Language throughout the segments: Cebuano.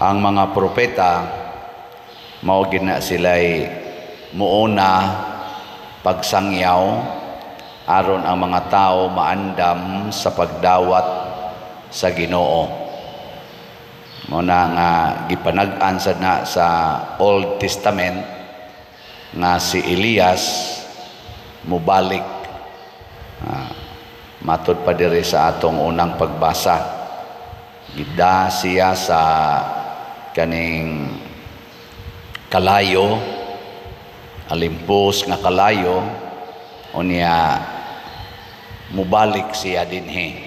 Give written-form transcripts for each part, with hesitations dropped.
Ang mga propeta mao gid na sila'y muuna pagsangyaw aron ang mga tao maandam sa pagdawat sa Ginoo. Mao na nga gipanag-an sad na sa Old Testament nga si Elias mubalik. Matud pa diri sa atong unang pagbasa, gida siya sa kaning kalayo, alimpos nga kalayo, unya mubalik siya dinhi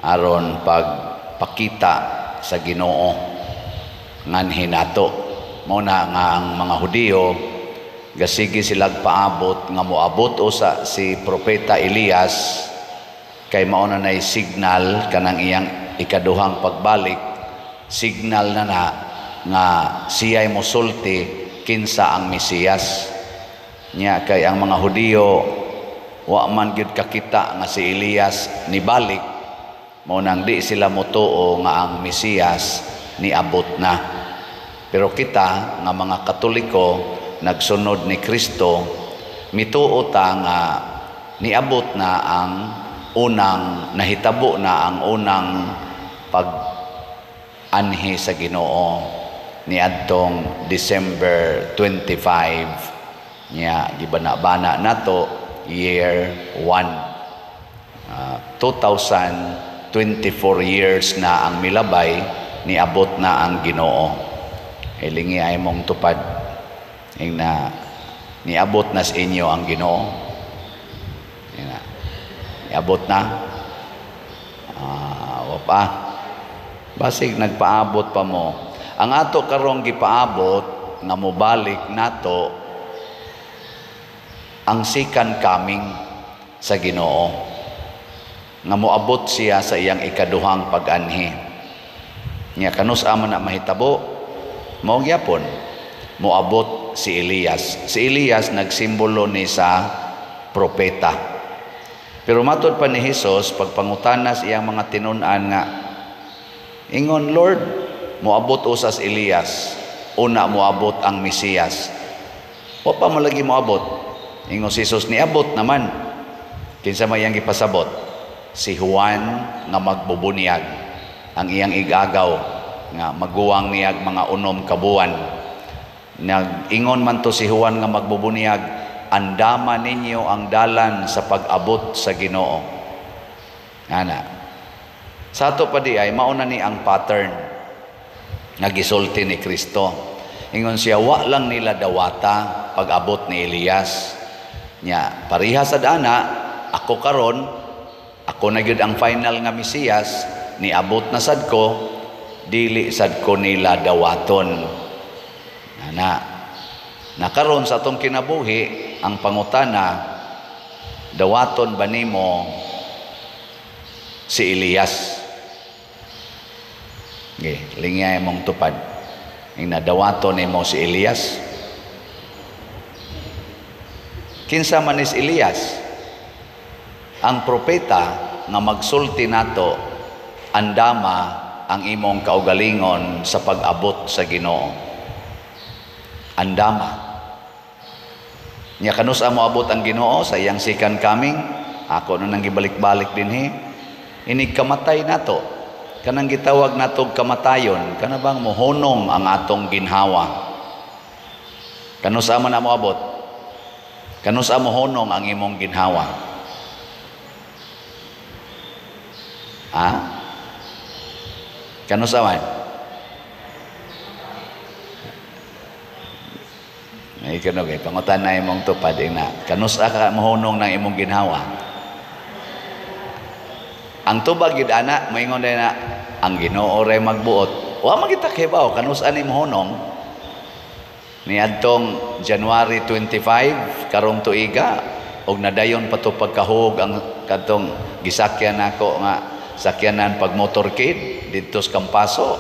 aron pagpakita sa Ginoo nganhi nato. Mao na nga ang mga Hudiyo gasige silag paabot nga moabot usa si propeta Elias kay mao na nay signal kanang iyang ikaduhang pagbalik, signal na na nga siya'y mosulti kinsa ang Mesiyas nya, kay ang mga Hudiyo wa man gyud kakita nga si Elias nibalik, mao nang di sila motuo nga ang Mesiyas niabot na. Pero kita nga mga Katoliko nagsunod ni Kristo, mituo ta nga niabot na ang unang nahitabo na ang unang pag-anhi sa Ginoo niadtong December 25 nya gibana-bana nato year 1. 2024 years na ang milabay, niabot na ang Ginoo. Ilingi ay mong tupad ing na niabot na sa inyo ang Ginoo. Ing na, niabot na. Wa pa, basig nagpaabot pa mo. Ang ato karong gipaabot nga mobalik nato ang second coming sa Ginoo, nga moabot siya sa iyang ikaduhang pag-anhi. Nya kanus man na mahitabo? Mao gyapon moabot si Elias. Si Elias nagsimbolo ni sa propeta. Pero matod pa ni Hesus, pagpangutana sa iyang mga tinun-an nga ingon, "Lord, moabot usas Elias, una moabot ang Mesiyas. Wa pa man lagi moabot." Ingon si Jesus, "Niabot naman." Kinsa may iyang gipasabot? Si Juan nga magbubunyag. Ang iyang igagaw nga maguwang niyag mga 6 ka buwan. Nag-ingon man to si Juan nga magbubunyag, "Andama ninyo ang dalan sa pag-abot sa Ginoo." Ana. Sa ato pa di ay mauna ni ang pattern nga gisulti ni Kristo. Ingon siya, wa lang nila dawata pag-abot ni Elias. Nya pareha sa dana, ako karon, ako na gyud ang final nga Mesiyas, niabot na sad ko, dili sad ko nila dawaton. Ana. Nakaron sa atong kinabuhi, ang pangutana, dawaton ba nimo si Elias? Ge, lingay mong tupad. Ing nadawaton nimo si Elias. Kinsa man is Elias? Ang propeta nga magsulti nato, andama ang imong kaugalingon sa pag-abot sa Ginoo. Andama. Nya kanus mo abot ang Ginoo sa iyang second coming? Ako na nang gibalik-balik dinhi. Inig kamatay nato, kanang gitawag natog kamatayon, kana bang mohunong ang atong ginhawa? Kanus man na moabot? Kanus mohunong ang imong ginhawa? Ha? Kanus man? Ay kano kay pangutan na imong tupad na. Kanus ka mohunong ng imong ginhawa? Ang tubag gid ana, moingon na ang Ginoo ray magbuot. Wa man kita kibaw kanus ani mohunong. Niadtong January 25 karong tuiga og nadayon pa to pagkahug ang kadtong gisakyan nako nga sakyanan pag motorcade didto sa Kampaso.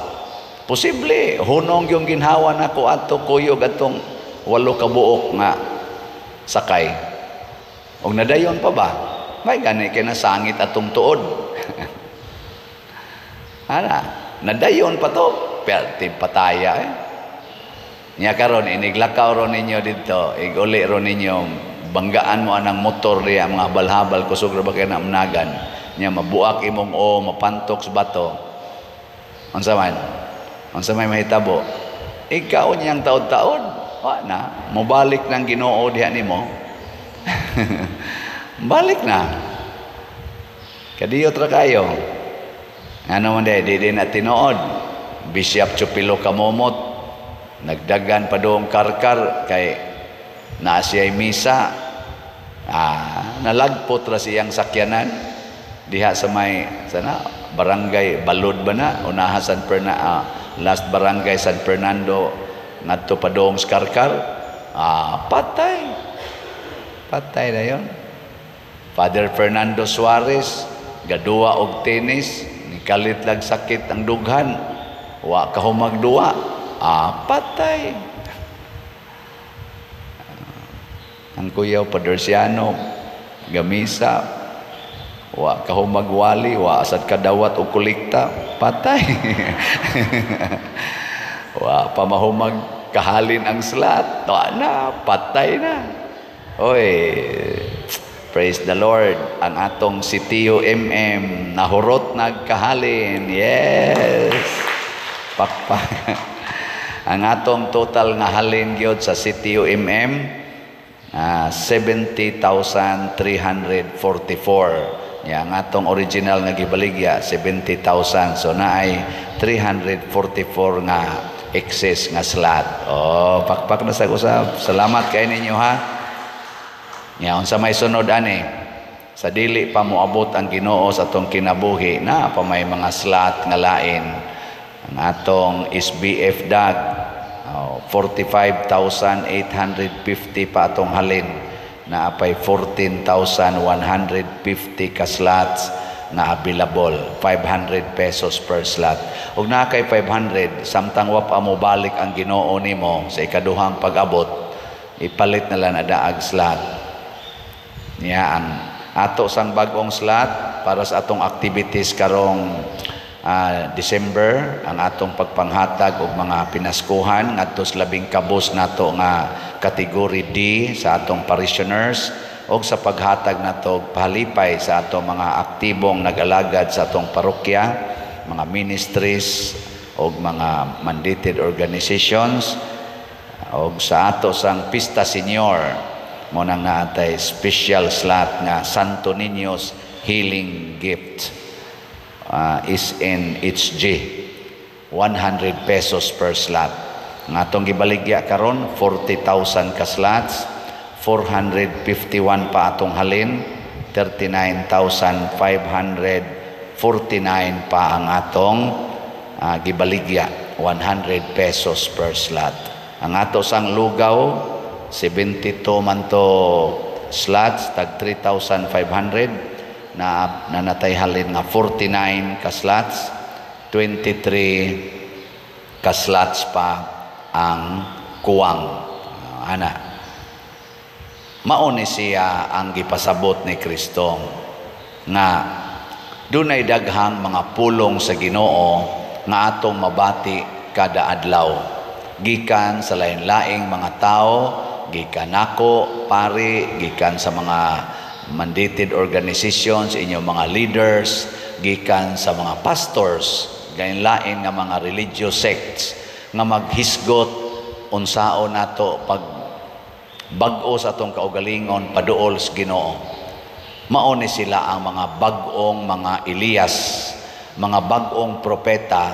Posible hunong yung ginhawa nako adto kuyog atong 8 ka buok nga sakay. Og nadayon pa ba? May gani kay nasangit atong tuod. Ana, nadayon pa to. Perti pataya eh. Nya karon iniglakaw ron ninyo dito, iguli ron ninyo, banggaan mo anang motor diya, mga habal-habal, kusog ra ba kay na amnagan. Nya mabuak imong o mapantok sa bato. Unsa man? Unsa may mahitabo? Ikaw niyang taod-taod. Wa na, mobalik ng Ginoo diha nimo. Balik na. Kadiyot ra kayo. Ano man di na tinuod. Bishop Chupilo Kamomot, nagdagan pa doong Carcar kay naa siya'y misa. Nalagpot ra siyang sakyanan diha sa may sana barangay Balod ba na unaha San Ferna, last barangay San Fernando ngadto pa doong sa Carcar. Patay. Patay na yon. Father Fernando Suarez gaduwa og tennis, nikalit lag sakit ang dughan, wa ka humagduwa, patay. Ang kuyaw Padersiano gamisa, wa ka humagwali, wa asad kadawat og kolekta, patay. Wa pa mahumag kahalin ang slot, wa na, patay na. Oy, praise the Lord, ang atong si Tio MM nahurot nagkahalin. Yes. Pakpak. Ang atong total nga halin gyud sa CTO MM 70,344. Ya, ang atong original nga gibaligya 70,000. So naay 344 nga excess nga slot. Oh, pakpak na sa usab. Salamat kay ninyo ha. Ya, unsa may sunod ani? Sa dili pa moabot ang Ginoo sa atong kinabuhi, na pa may mga slot nga lain. Ang atong SBF DAG, oh, 45,850 pa atong halin. Naapay 14,150 ka slots nga available, 500 pesos per slot. Ug naa kay 500, samtang wa pa mobalik ang Ginoo nimo sa ikaduhang pag-abot, ipalit na lang na daag slot. Niya ang ato sang bag-ong slot para sa atong activities karong December, ang atong pagpanghatag og mga pinaskuhan ngadto sa labing kabos nato nga category D sa atong parishioners, og sa paghatag nato og pahalipay sa atong mga aktibong nag-alagad sa atong parokya, mga ministries og mga mandated organizations, og sa ato sang Pista Senior mo nang naatay special slot nga Santo Niño's Healing Gift, SNHG, 100 pesos per slot. Ang atong gibaligya karon 40,000 ka slots, 451 pa atong halin, 39,549 pa ang atong gibaligya, 100 pesos per slot. Ang ato sang lugaw 72 man to slots tag 3,500 na nanatay halin nga 49 ka slots, 23 ka slots pa ang kuwang. Ana mao ni siya ang gipasabot ni Kristo nga dunay daghang mga pulong sa Ginoo nga atong mabati kada adlaw gikan sa lain-laing mga tao, gikan nako pari, gikan sa mga mandated organizations, inyong mga leaders, gikan sa mga pastors, lain-lain nga mga religious sects nga maghisgot unsaon nato pag bag-o sa atong kaugalingon paduol sa Ginoo. Mao ni sila ang mga bag-ong mga Elias, mga bag-ong propeta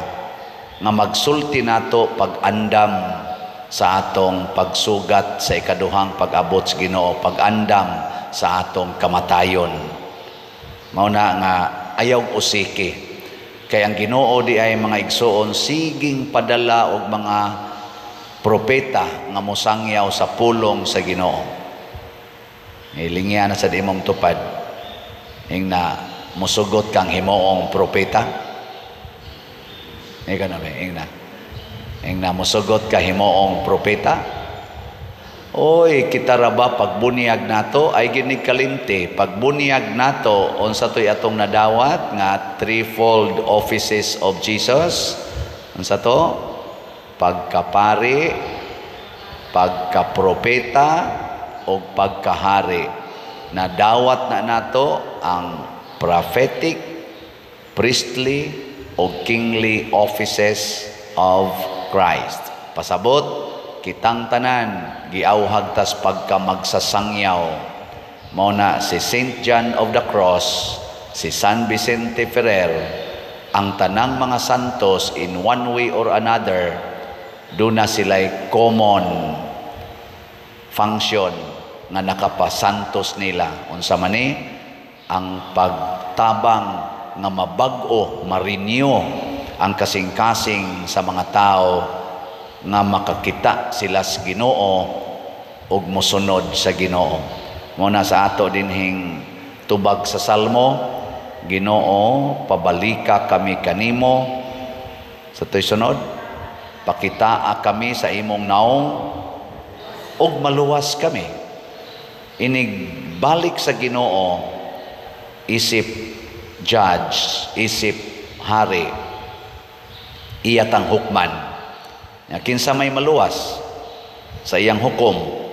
nga magsulti nato pag-andam sa atong pagsugat sa ikaduhang pag-abot sa Ginoo, pag-andam sa atong kamatayon. Mao na nga ayaw usiki. Kay ang Ginoo di ay mga igsuon siging padala og mga propeta nga mosangyaw sa pulong sa Ginoo. Hilingya na sa imong tupad. Ing na musugot kang himuong propeta. Ika na ba, ing na. Ing na musugot ka himuong propeta. Oy, kita ra ba pagbuniag nato ay ginig kalimti. Pagbuniag nato unsa toy atong nadawat nga threefold offices of Jesus? Unsa to? Pagkapari, pagkapropeta o pagkahari. Nadawat na nato ang prophetic, priestly o kingly offices of Christ. Pasabot, kitang tanan giawhag tas pagka magsasangyaw. Mao na si Saint John of the Cross, si San Vicente Ferrer, ang tanang mga santos, in one way or another, duna sila'y common function nga nakapasantos nila. Unsa man ni? Ang pagtabang nga mabag-o, ma-renew ang kasing-kasing sa mga tao nga makakita sila sa Ginoo ug mosunod sa Ginoo. Mao na sa ato dinhing tubag sa Salmo, "Ginoo, pabalika kami kanimo." Sa to'y sunod, "Pakitaa kami sa imong naong ug maluwas kami." Inig balik sa Ginoo isip judge, isip hari, iya tang hukman. Ya, kinsa may maluwas sa iyang hukom?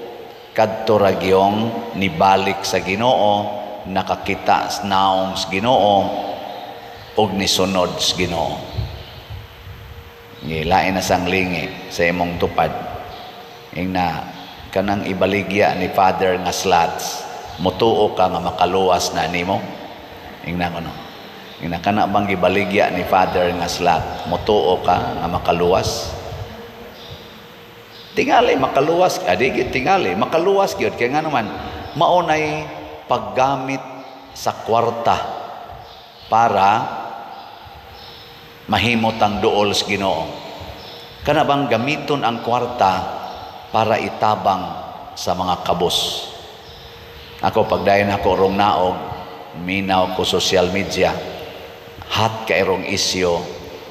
Kadto ra gyong nibalik sa Ginoo, nakakita sa naong sa Ginoo ug nisunod sa Ginoo. Ngilain na sang lingi sa imong tupad. Ingna kanang ibaligya ni Father nga slots, mutuo ka nga makaluwas na nimo? Ingna kuno. Ingna kana bang gibaligya ni Father nga slot, mutuo ka nga makaluwas? Tingali makaluwas, adi gyud, tingali makaluwas gyud kay nga naman mao nay paggamit sa kwarta para mahimot ang duol sa Ginoo. Kana bang gamiton ang kwarta para itabang sa mga kabos? Ako, pagdayon ako rong naog, minaw ko social media. Hot kay rong isyu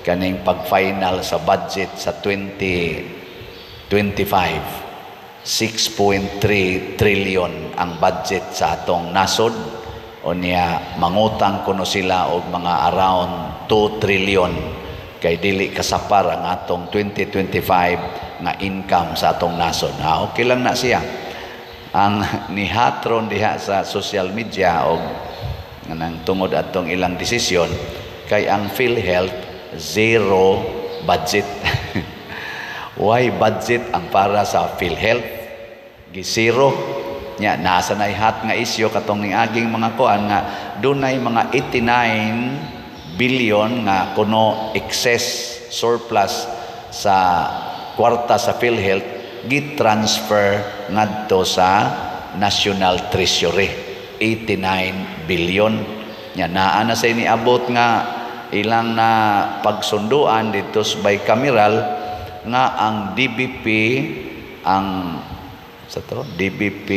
kaning pag-final sa budget sa 2025. 6.3 trillion ang budget sa atong nasod. Unya mangutang kuno sila og mga around 2 trillion kay dili kasapar ang atong 2025 nga income sa atong nasod. Ah, okay lang na siya. Ang ni-hot ron diha sa social media og nang tungod atong ilang desisyon kay ang PhilHealth zero budget. Why budget ang para sa PhilHealth? Gisero nya. Nasa na hot nga isyu katong niaging mga kuan nga dunay mga 89 billion nga kuno excess surplus sa kwarta sa PhilHealth, gi-transfer ngadto sa National Treasury, 89 billion. Nya naa na sa niabot nga ilang na pagsunduan dito sa bicameral nga ang DBP, ang sa to DBP,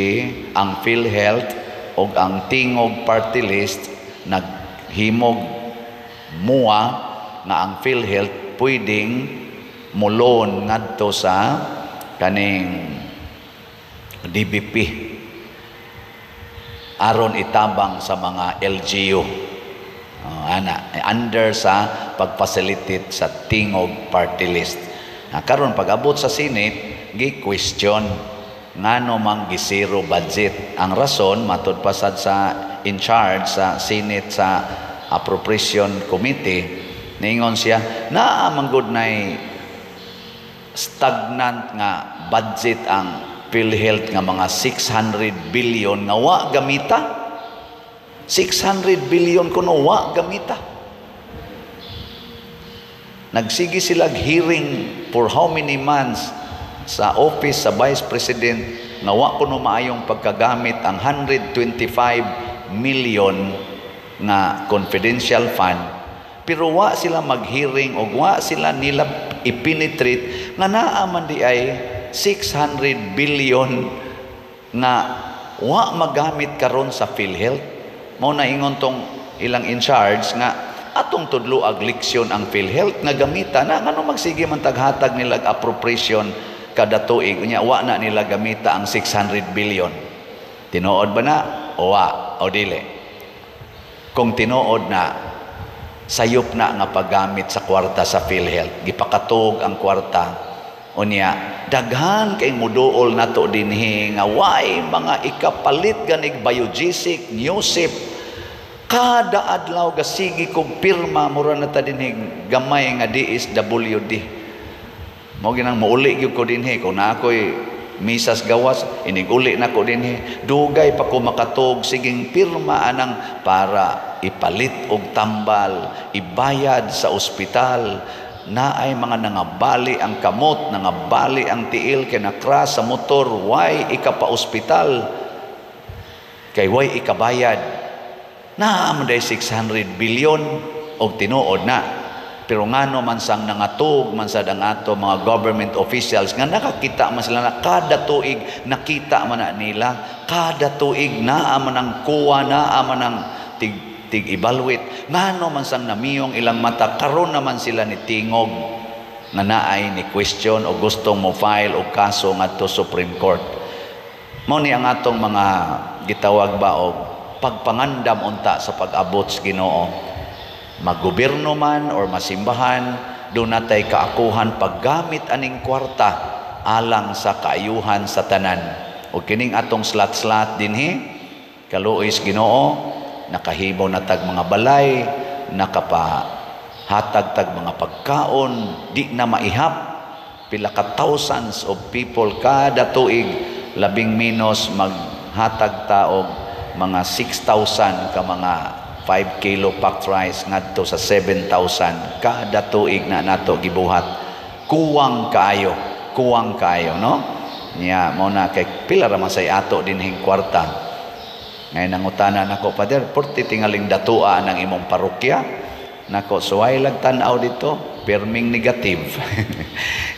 ang PhilHealth ug ang Tingog Party List naghimog mua nga ang PhilHealth pwedeng mo-loan ngadto sa kaning DBP aron itabang sa mga LGU. Oh, ana under sa pag-facilitate sa Tingog Party List. Ah, karon pag abot sa Senate, gi-question ngano mang gi-zero budget. Ang rason matud pasad sa in charge sa Senate sa Appropriation Committee, ningon siya naa man gud nay stagnant nga budget ang PhilHealth nga mga 600 billion nga wa gamita. 600 billion kuno wa gamita. Nagsige sila hearing for how many months sa office sa Vice President nga wa kuno maayong pagkagamit ang 125 million nga confidential fund, pero wa sila mag-hearing o wa sila nila i-penetrate nga naa man di ay 600 billion nga wa magamit karon sa PhilHealth. Mao na ingon tong ilang in charge nga atong tudloag leksyon ang PhilHealth nga gamita na, ngano magsige man taghatag nila appropriation kada tuig, unya wa na nila gamita ang 600 billion? Tinuod ba na o wa o dili? Kung tinuod na Sayop na nga paggamit sa kwarta sa PhilHealth. Gipakatog ang kwarta. Unya, daghan kay muduol nato dinhi nga way mga ikapalit ganig Biogesic, Nusip. Kada adlaw gasigi kog pirma, mura na ta dinhi gamay nga DSWD. Mao ginang muuli gyud ko dinhi kung naa ko'y misas gawas, inig uli na ko dinhi. Dugay pa ko makatog, siging pirma anang para ipalit og tambal, ibayad sa ospital. Naay mga nangabali ang kamot, nangabali ang tiil kay na-crash sa motor, way ikapa-ospital kay way ikabayad. Naa man day 600 billion og tinuod na. Pero ngano man sang nangatog man sad ang ato mga government officials nga nakakita man sila na kada tuig, nakita man na nila kada tuig naa man ang kuwa, naa man ang tig tig evaluate, ngano man sang namiyong ilang mata karon naman sila ni tingog nga naay ni question o gustong mo file og kaso ngadto Supreme Court? Mao ni ang atong mga gitawag ba og pagpangandam unta sa pag-abot sa Ginoo. Maggobyerno man or masimbahan, duna tay kaakuhan paggamit aning kwarta alang sa kaayuhan sa tanan. O kining atong slat-slat dinhi, kaluoy sa Ginoo, nakahimo na tag mga balay, nakapahatag tag mga pagkaon, di na maihap pila ka thousands of people kada tuig. Labing menos maghatag ta og mga 6,000 ka mga 5 kilo packed rice ngadto sa 7,000 kada tuig na nato gibuhat. Kuwang kaayo, kuwang kaayo, no? Nya mao na kay pila ra man say ato dinhing kwarta. Ngayon nangutana nako, "Father, porti tingaling datua ng imong parokya." Nako, suway lag tan-aw dito, perming negative.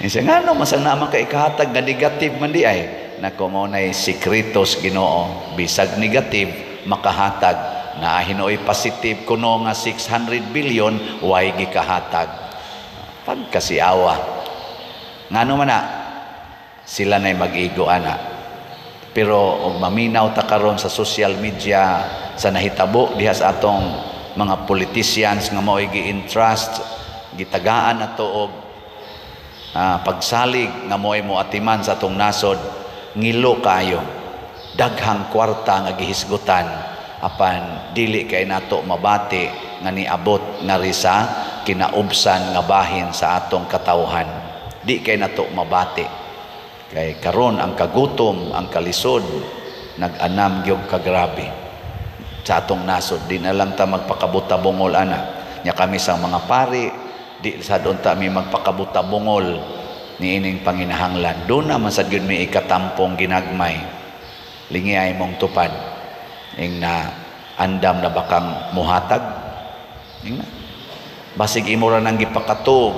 Siya, "Ngano masang naman ka ikahatag nga negative man di ay?" Nako, mao nay sikretos Ginoo, bisag negative makahatag. Na hinuoy positive kuno nga 600 billion, way gikahatag. Pagkasiawa. Ngano man na sila na'y mag-igo ana. Pero og maminaw ta karon sa social media sa nahitabo diha sa atong mga politicians nga mao'y gi-entrust, gitagaan nato og pagsalig nga mo'y moatiman sa atong nasod, ngilo kayo. Daghang kwarta nga gihisgutan apan dili kay nato mabati nga niabot ngari sa kinaubsan nga bahin sa atong katawhan. Di kay nato mabati. Kay karon ang kagutom, ang kalisod, nag-anam gyud kagrabe sa atong nasod. Di na lang ta magpakabuta-bungol ana. Nya kami sa mga pari, di sa doon ta mi magpakabuta-bungol niining panginahanglan. Doon naman sad gyud mi ikatampong ginagmay. Lingi ay mong tupad. Ing na andam na bakang muhatag. Ing na. Basig imo ra nang gipakatug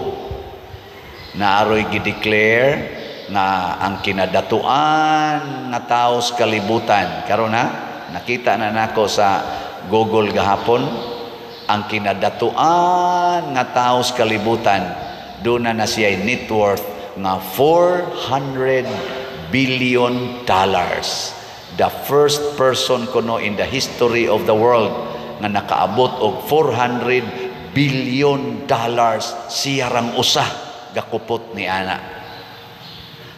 na aroy gi-declare nga ang kinadatuan nga tawo sa kalibutan karon, ha, nakita na nako sa Google gahapon, ang kinadatuan nga tawo sa kalibutan duna na siya net worth nga $400 billion. The first person kuno in the history of the world nga nakaabot og $400 billion, siya rang usa gakupot ni ana.